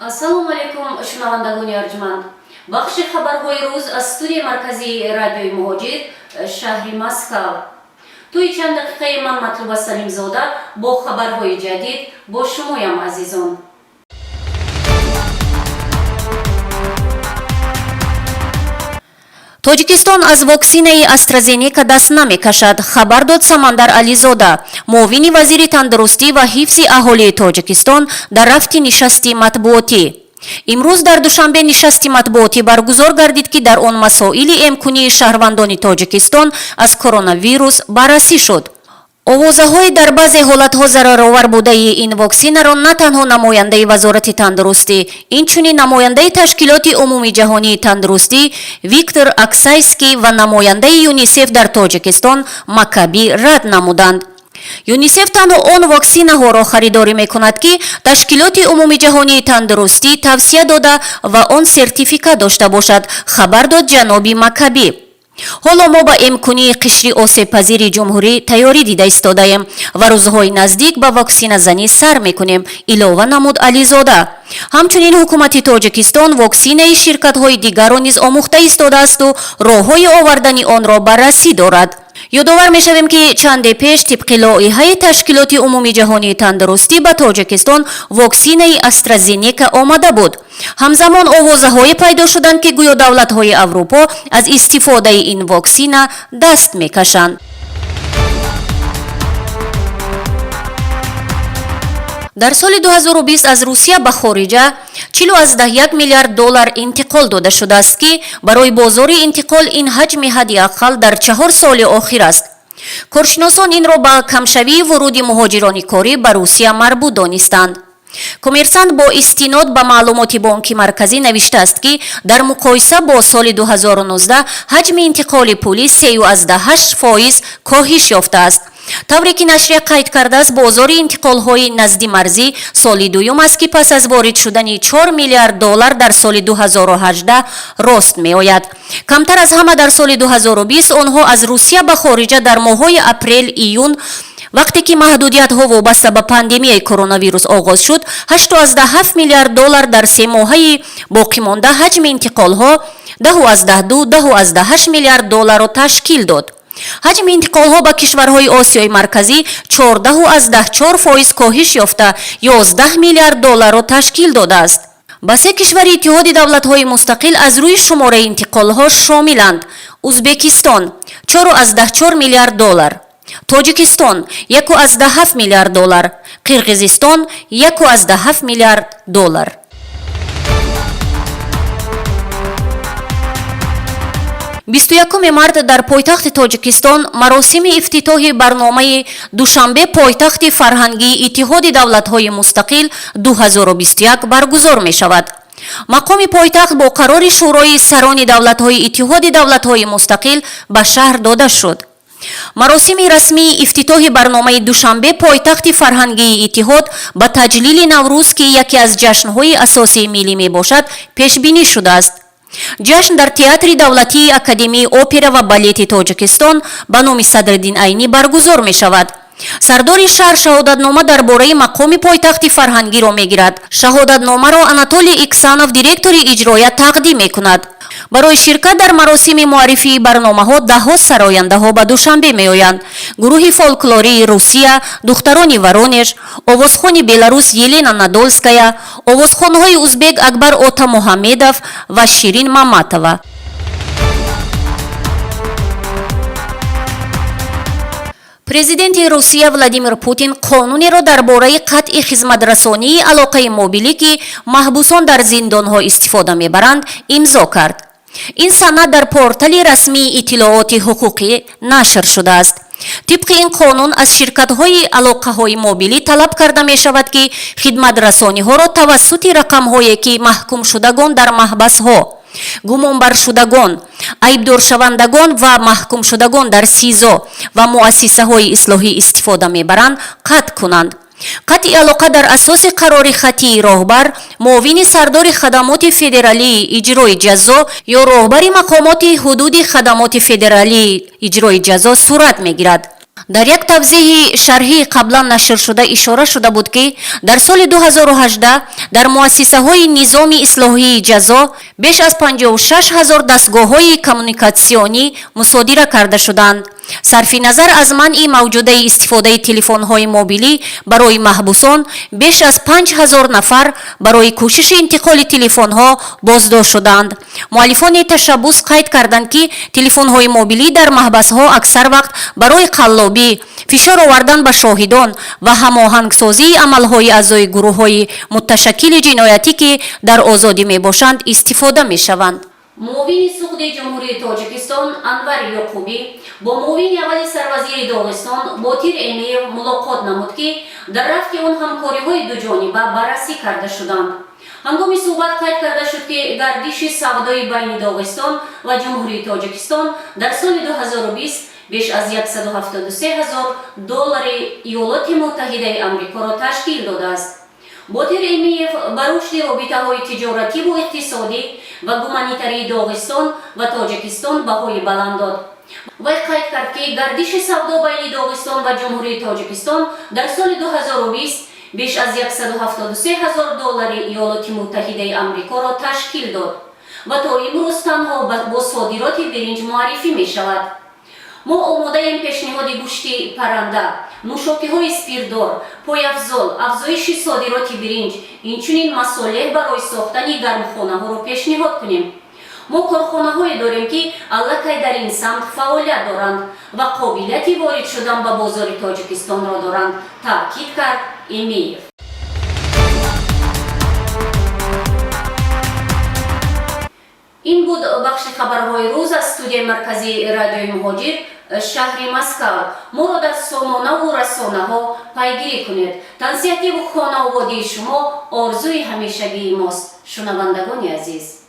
Ассалому алайкум, шунавандагони арҷманд. Бахши хабарҳои рӯз аз студияи марказии Радиои Муҳоҷир, шаҳри Москав. Тӯи чанд дақиқаи ман, Матлуба Салимзода, бо хабарҳои ҷадид бо шумоям, азизон. Тоҷикистон аз воксинаи АстраЗенека даст намекашад, хабар дод Самандар Ализода, муовини вазири тандурустӣ ва ҳифзи аҳолии Тоҷикистон, дар рафти нишасти матбуотӣ. Имрӯз дар Душанбе нишасти матбуотӣ баргузор гардид, ки дар он масоили эмкунии шаҳрвандони Тоҷикистон аз коронавирус баррасӣ шуд. Овозаҳои дар баъзе ҳолатҳо зараровар будаи ин воксинаро на танҳо намояндаи Вазорати тандурустӣ, инчунин намояндаи Ташкилоти Умумиҷаҳонии тандурустӣ Виктор Аксайский ва намояндаи ЮНИСЕФ дар Тоҷикистон Маккабӣ рад намуданд. ЮНИСЕФ танҳо он воксинаҳоро харидорӣ мекунад, ки Ташкилоти Умумиҷаҳонии тандурустӣ тавсия дода ва он сертификат дошта бошад, хабар дод ҷаноби Маккабӣ. Ҳоло мо ба эмкунии қишри осебпазири ҷумҳурӣ тайёрӣ дида истодаем ва рӯзҳои наздик ба воксиназанӣ сар мекунем, илова намуд Ализода. Ҳамчунин ҳукумати Тоҷикистон воксинаи ширкатҳои дигарро низ омӯхта истодаасту роҳҳои овардани онро баррасӣ дорад. Ёдовар мешавем, ки чанде пеш тибқи лоиҳаи Ташкилоти Умумиҷаҳонии тандурустӣ ба Тоҷикистон воксинаи АстраЗенека омада буд. Ҳамзамон овозаҳое пайдо шуданд, ки гӯё давлатҳои Аврупо аз истифодаи ин воксина даст мекашанд. Дар соли 2020 аз Русия ба хориҷа 41 миллиард доллар интиқол дода шудааст, ки барои бозори интиқол ин ҳаҷми ҳадди ақал дар 4 соли охир аст. Коршиносон инро ба камшавии вуруди муҳоҷирони корӣ ба Русия марбут донистанд. Коммерсант бо истинод ба маълумоти Бонки Марказӣ навиштааст, ки дар муқоиса бо соли 2019 ҳаҷми интиқоли пулӣ 3,8% коҳиш ёфтааст. Тавре ки нашрия қайд кардааст, бозори интиқолҳои наздимарзӣ соли дуюм аст, ки пас аз ворид шудани 4 миллиард доллар дар соли 2018 рост меояд. Камтар аз ҳама дар соли 2020 онҳо аз Русия ба хориҷа дар моҳҳои апрел, июн, вақте ки маҳдудиятҳо вобаста ба пандемияи коронавирус оғоз шуд, 8,7 миллиард доллар. Дар 3 моҳаи боқимонда ҳаҷми интиқолҳо 10,2, 10,8 миллиард долларро ташкил дод. Ҳаҷми интиқолҳо ба кишварҳои Осиёи Марказӣ 14,4% коҳиш ёфта, 11 миллиард долларро ташкил додааст. Ба се кишвари Иттиҳоди Давлатҳои Мустақил аз рӯи шумораи интиқолҳо шомиланд: Узбекистон 4,4 миллиард доллар, Тоҷикистон 1,7 миллиард доллар, Қирғизистон 1,7 миллиард доллар. 21 март дар пойтахти Тоҷикистон маросими ифтитоҳи барномаи «Душанбе — пойтахти фарҳангии Иттиҳоди Давлатҳои Мустақил 2021» баргузор мешавад. Мақоми пойтахт бо қарори Шӯрои сарони давлатҳои Иттиҳоди Давлатҳои Мустақил ба шаҳр дода шуд. Маросими расмии ифтитоҳи барномаи «Душанбе — пойтахти фарҳангии Иттиҳод» ба таҷлили Наврӯз, ки яке аз ҷашнҳои асосии миллӣ мебошад, пешбинӣ шудааст. Ҷашн дар Театри давлатии Академияи опера ва балети Тоҷикистон ба номи Садриддин Айнӣ баргузор мешавад. Сардори шаҳр шаҳодатнома дар бораи мақоми пойтахти фарҳангиро мегирад. Шаҳодатномаро Анатолий Иксанов, директори иҷроя, тақдим мекунад. Барои ширкат дар маросими муаррифии барномаҳо даҳҳо сарояндаҳо ба Душанбе меоянд: гурӯҳи фолклории Русия «Духтарони Воронеж», овозхони беларус Елена Надольская, овозхонҳои узбек Акбар Отамуҳаммедов ва Ширин Маматова. Президенти Русия Владимир Путин қонунеро дар бораи қатъи хизматрасонии алоқаи мобилӣ, ки маҳбусон дар зиндонҳо истифода мебаранд, имзо кард. Ин санад дар портали расмии иттилооти ҳуқуқӣ нашр шудааст. Тибқи ин қонун аз ширкатҳои алоқаҳои мобилӣ талаб карда мешавад, ки хидматрасониҳоро тавассути рақамҳое, ки маҳкумшудагон дар маҳбасҳо, гумонбаршудагон, айбдоршавандагон ва маҳкумшудагон дар СИЗО ва муассисаҳои ислоҳӣ истифода мебаранд, қатъ кунанд. Қатъи алоқа дар асоси қарори хаттии роҳбар, муовини сардори Хадамоти федералии иҷрои ҷазо ё роҳбари мақомоти ҳудуди Хадамоти федералии иҷрои ҷазо сурат мегирад. Дар як тавзеҳи шарҳии қаблан нашршуда ишора шуда буд, ки дар соли 2018 дар муассисаҳои низоми ислоҳии ҷазо беш аз 56 ҳазор дастгоҳҳои коммуникатсионӣ мусодира карда шуданд. Сарфи назар аз манъи мавҷудаи истифодаи телефонҳои мобилӣ барои маҳбусон, беш аз 5 ҳазор нафар барои кӯшиши интиқоли телефонҳо боздошт шуданд. Муаллифони ташаббус қайд карданд, ки телефонҳои мобилӣ дар маҳбасҳо аксар вақт барои қаллобӣ, фишор овардан ба шоҳидон ва ҳамоҳангсозии амалҳои аъзои гурӯҳҳои муташаккили ҷиноятӣ, ки дар озодӣ мебошанд, истифода мешаванд. Муовини Суғди Ҷумҳурии Тоҷикистон Анвар Ёқубӣ бо муовини аввали сарвазири Доғистон Ботир Эмиев мулоқот намуд, ки дар рафти он ҳамкориҳои дуҷониба баррасӣ карда шуданд. Ҳангоми суҳбат қайд карда шуд, ки гардиши савдои байни Доғистон ва Ҷумҳурии Тоҷикистон дар соли 2020 беш аз 173 ҳазор доллари Иёлоти Муттаҳидаи Амрикоро ташкил додааст. Ботир Эмиев ба рушди робитаҳои тиҷоративу иқтисодӣ ва гуманитарии Доғистон ва Тоҷикистон баҳои баланд дод. Вай қайд кард, ки гардиши савдо байни Доғистон ва Ҷумҳурии Тоҷикистон дар соли 2020 беш аз 173 ҳазор доллари Иёлоти Муттаҳидаи Амрикоро ташкил дод ва то имрӯз танҳо бо содироти биринҷ муаррифӣ мешавад. Мо омодаем пешниҳоди гӯшти парранда, нӯшокиҳои спиртдор, пойафзол, афзоиши содироти биринҷ, инчунин масолеҳ барои сохтани гармхонаҳоро пешниҳод кунем. Мо корхонаҳое дорем, ки аллакай дар ин самт фаъолият доранд ва қобилияти ворид шудан ба бозори Тоҷикистонро доранд, таъкид кард Эмиев. Ин буд бахши хабарҳои рӯз аз студияи марказии Радиои Муҳоҷир, шаҳри Москва. Моро дар сомонаву расонаҳо пайгирӣ кунед. Тансиҳативу хонаободии шумо орзуи ҳамешагии мост, шунавандагони азиз.